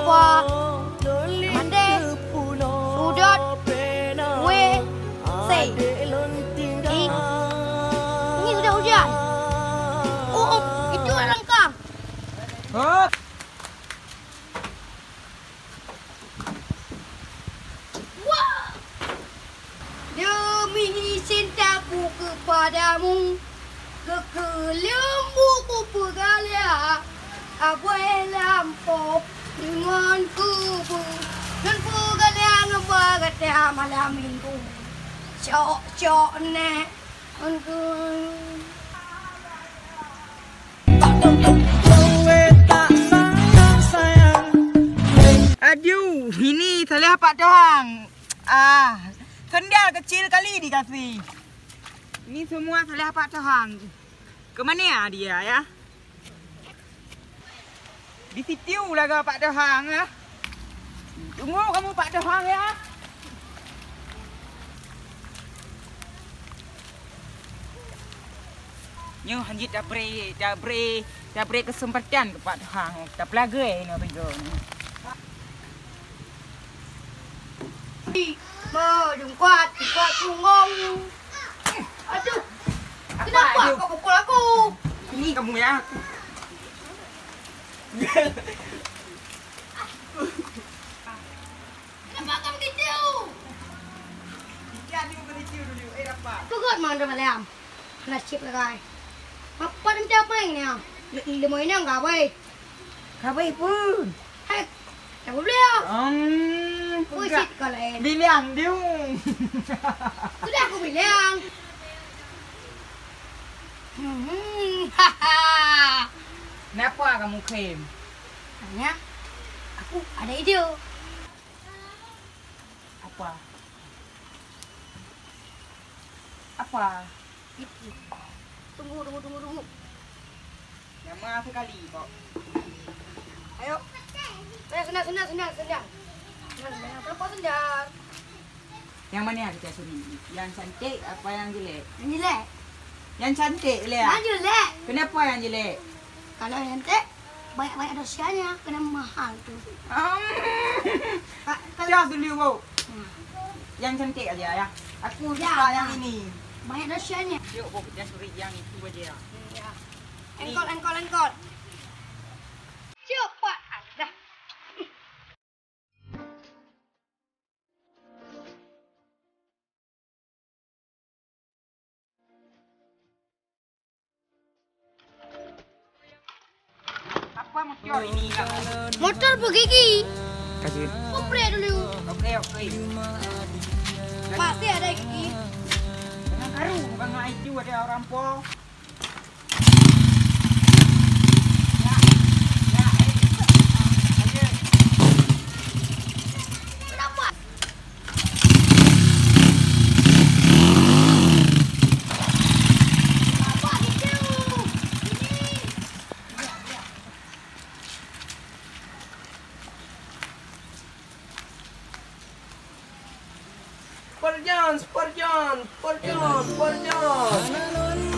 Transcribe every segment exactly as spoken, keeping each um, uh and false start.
Apa? Mandeh, sudot, weh, sei. Ih, ini sudah hujan. Oh, itu langkah. Hop. Wah! Demi cintaku kepadamu, keu keuleumbu kupeugalak, abui lampôh deungon kubu, lôn peugalak ngon bak gata malam minggu. Cok-cok nèk. Aduh, ini salah Pak Tohang. Ah, sendal kecil kali dikasih. Ini semua salah Pak Tohang. Ke mana dia, ya? Di situ laga Pak Tohang, ya. Tunggu kamu, Pak Tohang, ya. Nyoe hanjeuet tabri, tabri, tabri keuseumpatan keu Pak Tohang. Tapeulagée nyoe tiga nyoe. Bo, jungkat, jungkat punggong. Aduh, kenapa kau pukul aku? Ini kamu ya. Kenapa kau begitu? Peugöt mandum malam. Nasib lagai. Apa dan siapa yang ni? Lima ini enggak baik. Kabeh pun. Hai, tak boleh ah. Em, Pusat kau lain. Bilang dia. Sudah aku bilang. Hmm, haha. Kenapa kamu khem? Hanya aku ada ide. Apa? Apa? Itu. Tunggu, tunggu, tunggu, tunggu. Nyama sekali kok. Ayo. Eh, sendal, sendal, sendal, sendal. Sendal, sendal. Kenapa sendal? Yang mana yang kita suruh? Yang cantik apa yang jelek? Yang jelek. Yang cantik, Lea. Yang jelek. Kenapa yang jelek? Kalau yang jelek, banyak-banyak dosanya, kena mahal tu. Am. Ka-, kalau Siap dulu, Bu. Hmm. Yang cantik aja ya. Aku Ya, suka yang nah. ini. Banyak dosanya. Yuk, Bu, kita curi yang itu aja ya. Ya. Ini. Engkol, engkol, engkol. Cepat aja. Apa motor ini, Kak? Motor begigi. Kasih. Oprek dulu. Oke, oke. Pasti ada gigi. Dengan karu, bukan ngai itu ada orang po. Super John, Super John, Super John, Super John.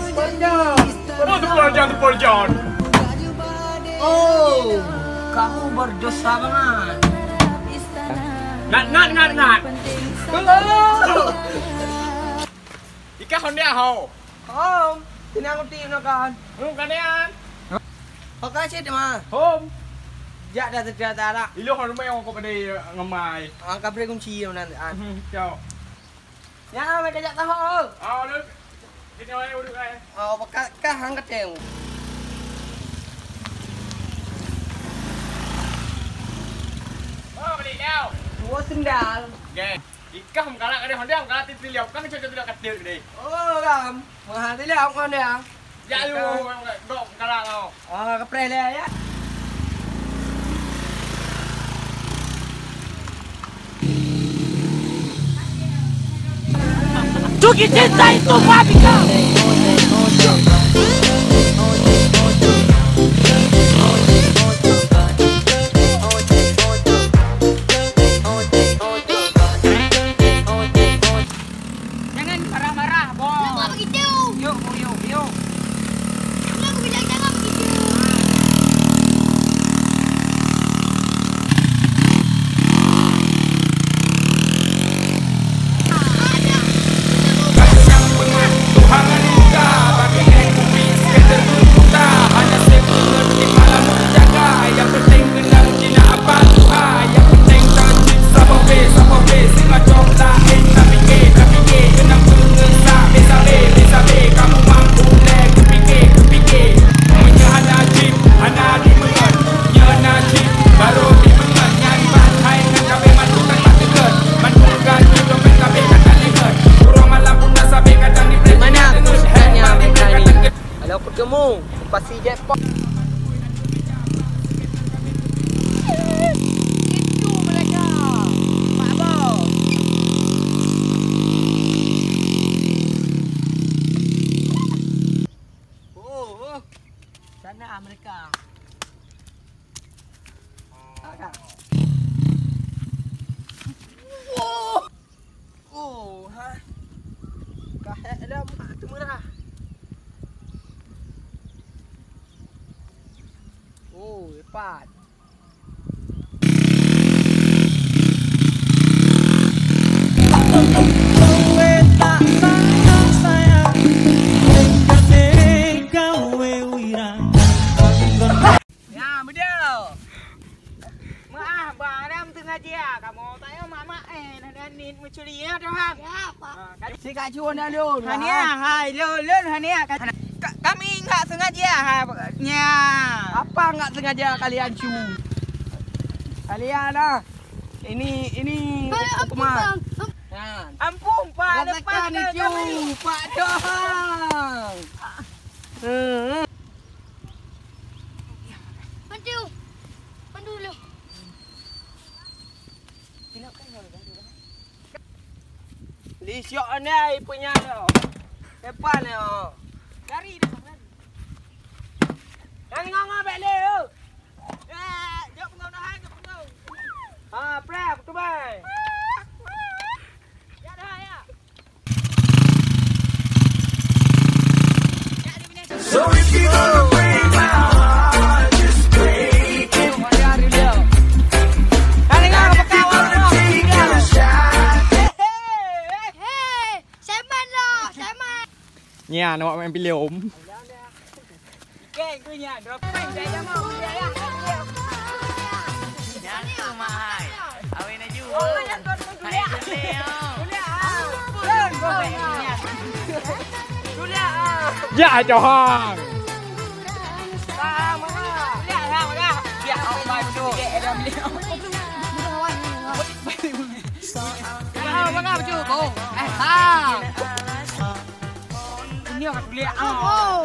Super John, Super John. Oh, Super John, Super John. Oh, kamu berdosa banget. Ngat, ngat, ngat, ngat. Ikah Honda ho. Hom, tinang uti nokan. Hom, kanean. Ho ka cit ma. Hom. Jak dah setia tarak. Ilo hon rumah yang kau pada ngemai. Ah, ka beri kunci yang nan. Ah. Hmm, ciao. Ya, mereka jak tahu. Ah, lu. Sini orang yang urut ai. Oh, baka kah hang kateng. Oh, beli liau. Dua sendal. Geng. Ikah meukalak kadang Honda, meukalak titri liau, kan cocok tidak katil gede. Oh, ram. Mahal tu liau Honda. Ya lu, dok meukalak kau. Ah, kapreh liau ya. Tuki cinta itu babi kau. Jangan marah-marah, Bos. Kenapa begitu? Yuk, Bu, yuk, yuk. Kenapa bilang jangan begitu? Oh, ha. Ka hék lom, ha, teumeurah. Oh, lepas. Ya, beudôh. Maaf, bang, ada meuteungaja kamoe. Tanyoe mak-mak, eh, nah, nah, ni meucuri, ya, Tuhan. Ya, Pak. Ah, kan. Si kacun dah lôn. Hania, hai, lôn, lôn, hania. Ka-, kami enggak sengaja, ha, nya. Apa enggak sengaja kalian cu? Kalian, ah. Ini, ini Hai, ampun, hukuman. Bang. Nah. Ampun, Pak, rasakan lepaskan ni, cu. Kami. Pak Dong. Hmm. Aduh. Aduh, loh. Li syok ni ai punya lo. Depan lo. Lari dah, lari. Lari nganga bek le. Ya, jok pengawa hai ke pengawa. Ha, preh, aku tu bai. Ya dah, ya. So if you gonna break my heart, just break it. If you gonna take a shot. Hei, Simon lo, Simon. Nyan, awak main filem. Geng tu nyan, dropping saya dah mau, ya, ya. Nyan tu, Mak, hai. Awak nak ju. Oh, nak kau tu. Hai, tuléh, oh. Tuléh, ah. Tuléh, ah. Tuléh, ah. Ya, Johang. Ah, mana? Tuléh, ah, mana? Ya, oh, maju. Ya, dah beli. Ah, mana baju? Oh, eh, ha. Ini aku tuléh, ah. Oh.